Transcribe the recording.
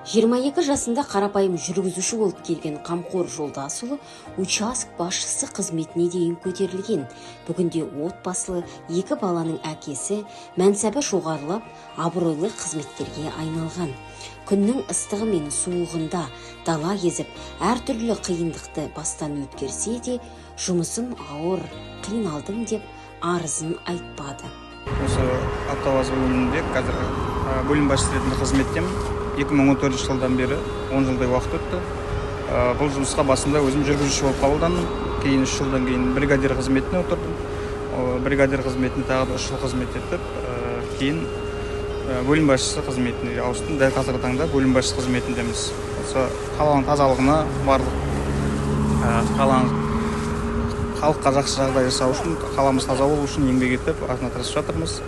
22 жасында қарапайым жүргізуші болып келген Қамқор Жолдасұлы учаск басшысы қызметіне дейін көтерілген. Бүгінде отбасылы, екі баланың әкесі, мәнсабы жоғарылап, абыройлы қызметкерге айналған. Күннің ыстығы мен суығында дала кезіп, әртүрлі қиындықты бастан өткерсе де, жұмысым ауыр, қиналдым деп арызын айтпады. Осы АвтоВАЗ бөлімінде қазір бөлім басшысы ретінде қызметтемін. 2014 жылдан бері 10 жылдай уақыт өтті. Бұл жұмысқа басында өзім жүргізуші болып қабылдандым. Кейін 3 жылдан кейін бригадир қызметіне отырдым. Бригадир қызметінде тағы да 3 жыл қызмет етіп, кейін бөлім басшысы қызметіне ауыстым. Дәл қазіргі таңда бөлім басшысы қызметіндеміз. Осы қаланың тазалығына, барлық қаланың халыққа жақсы жағдай жасау үшін, қаламыз таза болу үшін еңбек етіп, артына тырысып жатырмыз.